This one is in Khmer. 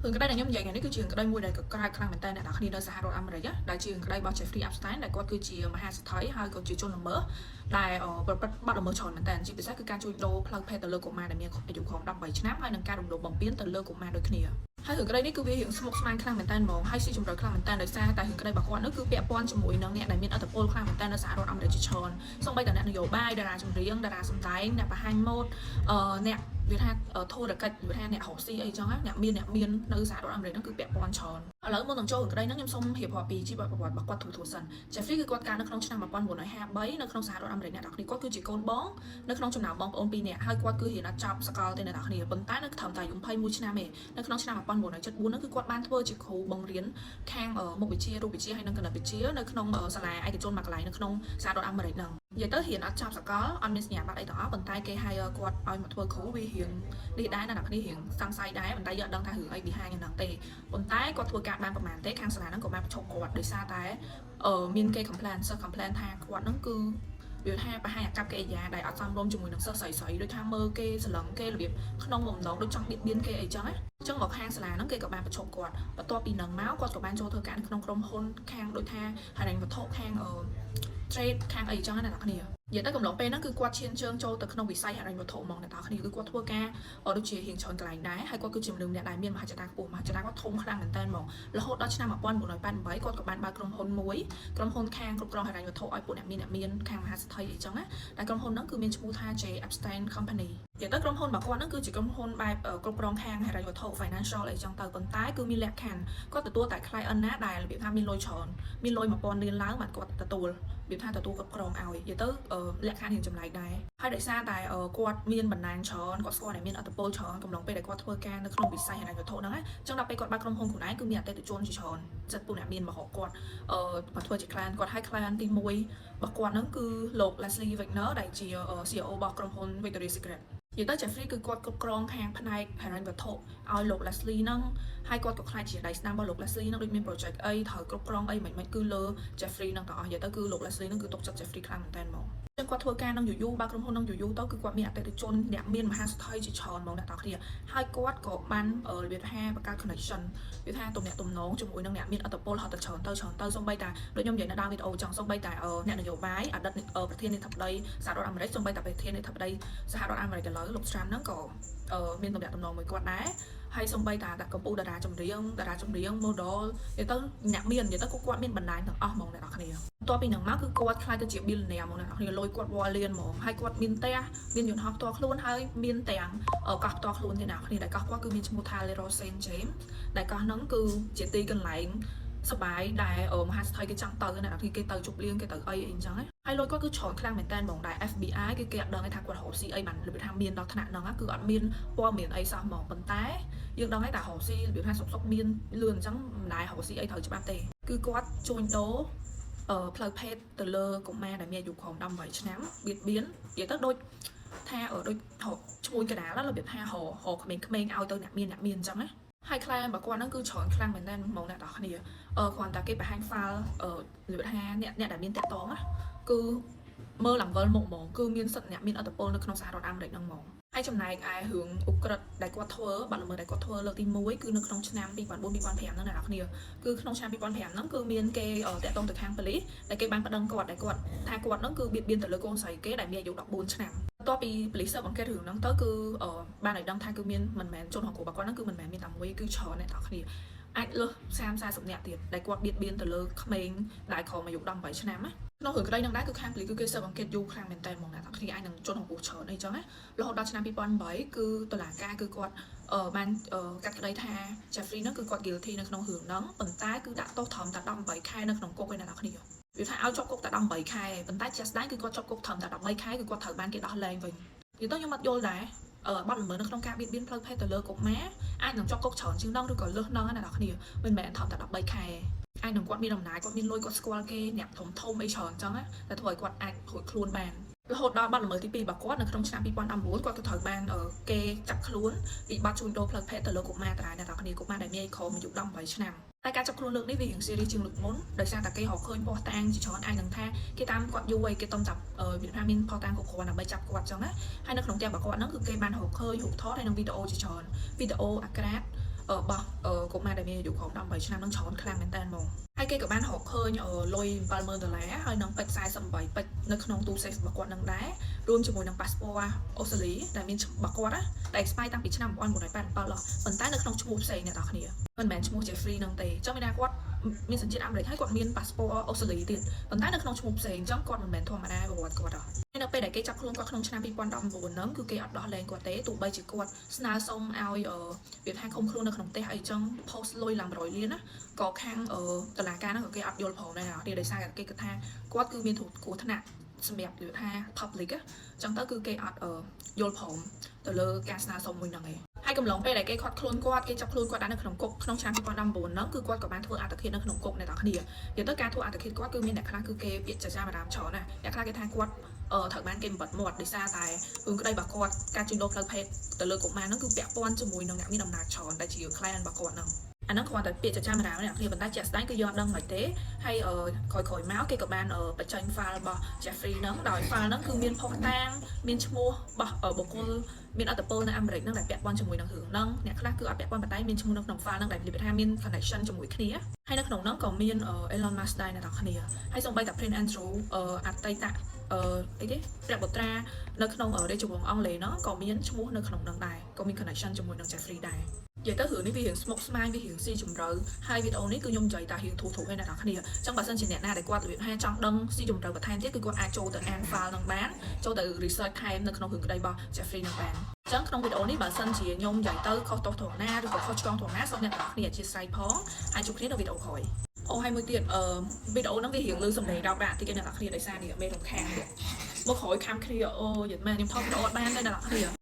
រឿងក្តីដែលខ្ញុំនិយាយថ្ងៃនេះគឺជារឿងក្តីមួយដែលកក្រើកខ្លាំងមែនទែនអ្នកនរគ្នានៅសហរដ្ឋអាមេរិកដែលជារឿងក្តីរបស់ Jeffrey Epstein ដែលគាត់គឺជាមហាសេដ្ឋីហើយក៏ជាជនល្មើសដែលប្រព្រឹត្តបទល្មើសច្រើនមែនទែនជាពិសេសគឺការជួញដូរផ្លូវភេទទៅលើកុមារដែលមានអាយុក្រោម18ឆ្នាំហើយនិងការរំលោភបំពានទៅលើកុមារដូចគ្នាហើយរឿងក្តីនេះគឺវារៀងស្មុគស្មាញខ្លាំងមែនទែនហ្មងហើយស៊ីជម្រៅខ្លាំងមែនទែនដោយសារតែរឿងក្តីរបស់គាត់នោះគឺពាក់ព័ន្ធជាមួយនឹងអ្នកដែលមានឥទ្ធិពលខ្លាំងមែនទែននៅសហរដ្ឋអាមេរិកជាច្រើនសូម្បីតែអ្នកនយោបាយតារាចម្រៀងតារាសម្ដែងអ្នកបង្ហាញម៉ូដអ្នកវាថាធុរកិច្ចវាថាអ្នករកស៊ីអីចឹងណាអ្នកមាននៅសហរដ្ឋអាមេរិកហ្នឹងគឺពាក់ព័ន្ធច្រើនឥឡូវមុននឹងចូលរឿងក្តីហ្នឹងខ្ញុំសូមរៀបរាប់ពីជីវប្រវត្តិរបស់គាត់ធូរៗសិន Jeffrey គឺគាត់កើតនៅក្នុងឆ្នាំ1953នៅក្នុងសហរដ្ឋអាមេរិកអ្នកនរគ្នាគាត់គឺជាកូនបងនៅក្នុងចំណោមបងប្អូនពីរនាក់ហើយគាត់គឺរៀនអត់ចប់សកលទេអ្នកនរគ្នាប៉ុន្តែនៅត្រឹមតែអាយុ21ឆ្នាំទេនៅក្នុងឆ្នាំ1974ហ្នឹងគឺគាត់បានធ្វើជាគ្រូបង្រៀនខាងមុខវិជ្ជារូបវិទ្យាហើយនិងគណិតវិទ្យានៅក្នុងសាលាឯកជនមួយកន្លែងនៅក្នុងសហរដ្ឋអាមេរិកហ្នឹងនិយាយទៅរៀនអត់ចប់សកលអត់មានសញ្ញាបត្រអីទាំងអស់ប៉ុន្តែគេហៅគាត់ឲ្យមកធ្វើគ្រូវារៀងនេះដែរអ្នកនរគ្នារៀងសង្ស័យដែរប៉ុន្តែយើងអត់ដឹងថារឿងអី behind ហ្នឹងទេប៉ុន្តែគាត់ធ្វើការបានប្រហែលទេខាងសាលាហ្នឹងក៏បានបញ្ឈប់គាត់ដោយសារតែមានគេ complain សិស្ស complain ថាគាត់ហ្នឹងគឺវាថាបង្ហាញអាកប្បកិរិយាដែលអត់សមរម្យជាមួយនឹងសិស្សស្រីស្រីដូចថាមើលគេស្រឡឹងគេរបៀបក្នុងបំណងដូចចង់បៀតបៀនគេអីចឹងណាអញ្ចឹងមកខាងសាលាហ្នឹងគេក៏បានបញ្ឈប់គាត់បន្ទាប់ពីហ្នឹងមកគាត់ក៏បានចូលធ្វើការនៅក្នុងក្រុមហ៊ុនខាងដូចថាហិរញ្ញវត្ថុខាងអឺ trade ខាងអីចឹងណាអ្នកនរគ្នានិយាយទៅកំឡុងពេលហ្នឹងគឺគាត់ឈានជើងចូលទៅក្នុងវិស័យហិរញ្ញវត្ថុហ្មងអ្នកនរគ្នាគឺគាត់ធ្វើការដូចជារៀងច្រើនកន្លែងដែរហើយគាត់គឺជាមនុស្សម្នាក់ដែលមានមហិច្ឆតាខ្ពស់មហិច្ឆតាគាត់ធំខ្លាំងមែនតើហ្មងរហូតដល់ឆ្នាំ1988គាត់ក៏បានបើកក្រុមហ៊ុនមួយក្រុមហ៊ុនខាងគ្រប់គ្រងហិរញ្ញវត្ថុឲ្យពួកអ្នកមានអ្នកមានខាងមហាសេដ្ឋីអីចឹងណាតែក្រុមហ៊ុនហ្នឹងគឺមានឈ្មោះថា J Epstein Company និយាយទៅក្រុមហ៊ុនរបស់គាត់ហ្នឹងគឺជាក្រុមហ៊ុនបែបគ្រប់គ្រងខាងហិរញ្ញវត្ថុ financial អីចឹងទៅប៉ុន្តែគឺមានលក្ខខណ្ឌគាត់ទទួលតែ client ណាដែលរបៀបថាមានលុយច្រើនមានលុយ1000លានឡើងបានគាត់ទទួលរបៀបថាទទួលគ្រប់គ្រងឲ្យនិយាយទៅលក្ខខណ្ឌរៀងចម្លែកដែរហើយដោយសារតែគាត់មានបណ្ដាញច្រើនគាត់ស្គាល់អ្នកមានឥទ្ធិពលច្រើនកំឡុងពេលដែលគាត់ធ្វើការនៅក្នុងវិស័យហិរញ្ញវត្ថុហ្នឹងណាអញ្ចឹងដល់ពេលគាត់បើកក្រុមហ៊ុនខ្លួនឯងគឺមានអតិថិជនជាច្រើនចិត្តពួកអ្នកមានមករកគាត់មកធ្វើជា client គាត់ឲ្យ client ទី1របស់គាត់ហ្នឹងគឺលោក Leslie Wagner ដែលជា CEO របស់ក្រុមហ៊ុន Victoria's Secret និយាយទៅ Jeffrey គឺគាត់គ្រប់គ្រងខាងផ្នែកហិរញ្ញវត្ថុឲ្យលោក Leslie ហ្នឹងហើយគាត់ក៏ក្លាយជាដៃស្ដាំរបស់លោក Leslie ហ្នឹងដូចមាន project អីត្រូវគ្រប់គ្រងអីមិនមិនគឺលើ Jeffrey ហ្នឹងទាំងអស់និយាយទៅគឺលោក Leslie ហ្នឹងគឺទុកចិត្ត Jeffrey ខ្លាំងមែនតើហ្មងចឹងគាត់ធ្វើការនឹងយូរយូរបើក្រុមហ៊ុននឹងយូរយូរទៅគឺគាត់មានអតិថិជនអ្នកមានមហាសេដ្ឋីជាច្រើនហ្មងអ្នកទាំងគ្នាហើយគាត់ក៏បានរបៀបថាបង្កើត connection វាថាទំនាក់ទំនងជាមួយនឹងអ្នកមានឥទ្ធិពលហត់ទៅច្រើនទៅច្រើនទៅសូម្បីតែដូចខ្ញុំនិយាយនៅដើមវីដេអូចឹងសូម្បីតែអ្នកនយោបាយអតីតប្រធានាធិបតីសហរដ្ឋអាមេរិកសូម្បីតែប្រធានាធិបតីសហរដ្ឋអាមេរិកឥឡូវលោក Trump ហ្នឹងក៏មានទំនាក់ទំនងមួយគាត់ដែរហើយសូម្បីតែដាក់កម្ពុជាតារាចម្រៀងតារាចម្រៀង model និយាយទៅអ្នកមាននិយាយទៅគាត់មានបណ្ដាញទាំងអស់ហ្មងអ្នកនរគ្នាបន្ទាប់ពីហ្នឹងមកគឺគាត់ក្លាយទៅជា billionaire ហ្មងអ្នកនរគ្នាលុយគាត់វល់លានហ្មងហើយគាត់មានផ្ទះមានយន្តហោះផ្ទាល់ខ្លួនហើយមានទាំងកោះផ្ទាល់ខ្លួនទៀតអ្នកនរគ្នាដែលកោះគាត់គឺមានឈ្មោះថា Little Saint James ដែលកោះហ្នឹងគឺជាទីកន្លែងសបាយដែលមហាសេដ្ឋីគេចង់ទៅអ្នកនរគ្នាគេទៅជប់លៀងគេទៅអីអីអញ្ចឹងណាហើយលុយគាត់គឺច្រើនខ្លាំងមែនតើហ្មងដែល FBI គឺគេអត់ដឹងថាគាត់រកស៊ីអីបានរបៀបថាមានដល់ថ្នាក់ហ្នឹងគឺអត់មានព័ត៌មានអីសោះហ្មងប៉ុន្តែយើងដឹងហើយតែរកស៊ីរបៀបថាសុកសុកមានលឿនអញ្ចឹងមិនដែលរកស៊ីអីត្រូវច្បាប់ទេគឺគាត់ជួញដូរផ្លូវភេទទៅលើកុមារដែលមានអាយុក្រោម18ឆ្នាំបៀតបៀននិយាយទៅដូចថាដូចឈ្មួញកដាលរបៀបថារកក្មេងៗឲ្យទៅអ្នកមានអ្នកមានអញ្ចឹងណាហើយ client របស់គាត់ហ្នឹងគឺច្រើនខ្លាំងមែនតើហ្មងអ្នកនរគ្នាគ្រាន់តែគេបង្ហាញ file របៀបថាអ្នកដែលមានតាក់តងណាគឺមើលឡើងវិលមុខហ្មងគឺមានសិទ្ធិអ្នកមានឥទ្ធិពលនៅក្នុងសហរដ្ឋអាមេរិកហ្នឹងហ្មងហើយចំណែកឯរឿងឧក្រិដ្ឋដែលគាត់ធ្វើបាត់ល្មើសដែលគាត់ធ្វើលើកទី1គឺនៅក្នុងឆ្នាំ2004 2005ហ្នឹងអ្នកនរគ្នាគឺក្នុងឆ្នាំ2005ហ្នឹងគឺមានគេតាក់ទងទៅខាងប៉ូលីសដែលគេបានប្តឹងគាត់ដែលគាត់ថាគាត់ហ្នឹងគឺបៀតបៀនទៅលើកូនស្រីគេដែលមានអាយុ14ឆ្នាំបន្ទាប់ពីប៉ូលីសស៊ើបអង្កេតរឿងហ្នឹងទៅគឺបានឲ្យដឹងថាគឺមានមិនមែនជនរងគ្រោះរបស់គាត់ហ្នឹងគឺមិនមែនមានតែមួយគឺច្រើនអ្នកនរគ្នាអាចលើស30 40នាក់ទៀតដែលគាត់បៀតបៀនទៅលើក្មេងដែលក្រោមអាយុ18ឆ្នាំណាក្នុងរឿងក្តីនឹងដែរគឺខាងប៉ូលីសគឺគេស៊ើបអង្កេតយូរខ្លាំងមែនតើហ្មងអ្នកនរគ្នាអាចនឹងជនរងគ្រោះច្រើនអីចឹងណារហូតដល់ឆ្នាំ2008គឺតុលាការគឺគាត់បានកាត់ក្តីថា Jeffrey ហ្នឹងគឺគាត់ guilty នៅក្នុងរឿងហ្នឹងប៉ុន្តែគឺដាក់ទោសត្រឹមតែ18ខែនៅក្នុងគុកឯអ្នកនរគ្នាវាថាឲ្យជាប់គុកតែ18ខែប៉ុន្តែជាក់ស្ដែងគឺគាត់ជាប់គុកត្រឹមតែ13ខែគឺគាត់ត្រូវបានគេដោះលែងវិញនិយាយទៅខ្ញុំអត់យល់ដែរបទល្មើសនៅក្នុងការបៀតបៀនផ្លូវភេទទៅលើកុមារអាចនឹងជាប់គុកច្រើនជាងហ្នឹងឬក៏លើសហ្នឹងណាអ្នកនរគ្នាមិនមែនត្រឹមតែ13ខែអាចនឹងគាត់មានអំណាចគាត់មានលុយគាត់ស្គាល់គេអ្នកធំធំអីច្រើនអញ្ចឹងណាតែធ្វើឲ្យគាត់អាចរួចខ្លួនបានរហូតដល់បទល្មើសទី2របស់គាត់នៅក្នុងឆ្នាំ2019គាត់ក៏ត្រូវបានគេចាប់ខ្លួនពីបទជួញដូរផ្លូវភេទទៅលើកុមារតាអ្នកនរគ្នាកុមារដែលមានក្រោមអាយុ18ឆ្នាំតែការចាប់ខ្លួនលើកនេះវារៀង serious ជាងលើកមុនដោយសារតែគេរកឃើញភស្តុតាងជាច្រើនអាចនឹងថាគេតាមគាត់យូរហើយគេតំចាប់វាថាមានភស្តុតាងគ្រប់គ្រាន់ដើម្បីចាប់គាត់ចឹងណាហើយនៅក្នុងផ្ទះរបស់គាត់ហ្នឹងគឺគេបានរកឃើញរូបថតហើយនិងវីដេអូជាច្រើនវីដេអូអាក្រាត របស់កុមារដែលមានអាយុក្រោម18ឆ្នាំនឹងច្រើនខ្លាំងមែនតើហ្មងហើយគេក៏បានរកឃើញលុយ70000ដុល្លារហើយនិងពេជ្រ48ពេជ្រនៅក្នុងទូសេហ្វរបស់គាត់នឹងដែររួមជាមួយនឹងប៉ាសពតអូស្ត្រាលីដែលមានរបស់គាត់ណាដែល expire តាំងពីឆ្នាំ1987ប៉ុន្តែនៅក្នុងឈ្មោះផ្សេងអ្នកនរគ្នាមិនមែនឈ្មោះ Jeffrey នឹងទេចង់មានថាគាត់មានសញ្ជាតិអាមេរិកហើយគាត់មានប៉ាសពតអូស្ត្រាលីទៀតប៉ុន្តែនៅក្នុងឈ្មោះផ្សេងអញ្ចឹងគាត់មិនមែនធម្មតាប្រវត្តិគាត់ទេហើយនៅពេលដែលគេចាប់ខ្លួនគាត់ក្នុងឆ្នាំ2019ហ្នឹងគឺគេអត់ដោះលែងគាត់ទេទោះបីជាគាត់ស្នើសុំឲ្យវាថាឃុំខ្លួននៅក្នុងផ្ទះអីចឹង post លុយឡើង100លានណាក៏ខាងតុលាការហ្នឹងក៏គេអត់យល់ព្រមដែរណាដោយសារគេគិតថាគាត់គឺមានគ្រោះថ្នាក់សម្រាប់និយាយថា public អញ្ចឹងទៅគឺគេអត់យល់ព្រមទៅលើការស្នើសុំមួយហ្នឹងឯងហើយកំឡុងពេលដែលគេឃាត់ខ្លួនគាត់គេចាប់ខ្លួនគាត់ដាក់នៅក្នុងគុកក្នុងឆ្នាំ2019ហ្នឹងគឺគាត់ក៏បានធ្វើអត្តឃាតនៅក្នុងគុកអ្នកនរគ្នានិយាយទៅការធ្វើអត្តឃាតគាត់គឺមានអ្នកខ្លះគឺគេពាក្យចចាមអារាមច្រើនណាអ្នកខ្លះគេថាគាត់អឺត្រូវបានគេបំបិតមាត់ដោយសារតែរឿងក្តីរបស់គាត់ការជួញដូរផ្លូវភេទទៅលើកុមារហ្នឹងគឺពាក់ព័ន្ធជាមួយនឹងអ្នកមានអំណាចច្រើនដែលជា client របស់គាត់ហ្នឹងអាហ្នឹងគ្រាន់តែពាក្យចចាមអារាមអ្នកគ្នាប៉ុន្តែជាក់ស្ដែងគឺយើងអត់ដឹងមិនទេហើយក្រោយៗមកគេក៏បានបញ្ចេញ file របស់ Jeffrey ហ្នឹងដោយ file ហ្នឹងគឺមានភស្តុតាងមានឈ្មោះរបស់បុគ្គលមានឥទ្ធិពលនៅអាមេរិកហ្នឹងដែលពាក់ព័ន្ធជាមួយនឹងរឿងហ្នឹងអ្នកខ្លះគឺអត់ពាក់ព័ន្ធប៉ុន្តែមានឈ្មោះនៅក្នុង file ហ្នឹងដែលនិយាយថាមាន connection ជាមួយគ្នាហើយនៅក្នុងហ្នឹងក៏មាន Elon Musk ដែរអ្នកនរគ្នាហើយសូម្បីតែ Prince Andrew អតីតអីគេព្រះបុត្រានៅក្នុងរាជវង្សអង់គ្លេសហ្នឹងក៏មានឈ្មោះនៅក្នុងហ្នឹងដែរក៏មាន connection ជាមួយនឹង Jeffrey ដែរនិយាយទៅរឿងនេះវារៀងស្មុគស្មាញវារៀងស៊ីជម្រៅហើយវីដេអូនេះគឺខ្ញុំនិយាយតែរៀងធូរធូរឯអ្នកនរគ្នាអញ្ចឹងបើសិនជាអ្នកណាដែលគាត់របៀបថាចង់ដឹងស៊ីជម្រៅបន្ថែមទៀតគឺគាត់អាចចូលទៅអាន file ហ្នឹងបានចូលទៅ research ថែមនៅក្នុងរឿងក្តីរបស់ Jeffrey ហ្នឹងបានអញ្ចឹងក្នុងវីដេអូនេះបើសិនជាខ្ញុំនិយាយទៅខុសទោសត្រង់ណាឬក៏ខុសឆ្គងត្រង់ណាសូមអ្នកនរគ្នាអធ្យាស្រ័យផងហើយជួបគ្នានៅវីដេអូក្រោយអូហើយមួយទៀតអឺវីដេអូហ្នឹងវារៀងលឺសំឡេងរោគដាក់តិចអ្នកនរគ្នាដោយសារនេះមេរំខានមកក្រោយខាំគ្នាអូយមែនខ្ញុំថតវីដេអូអត់បានទេអ្នកនរគ្នា។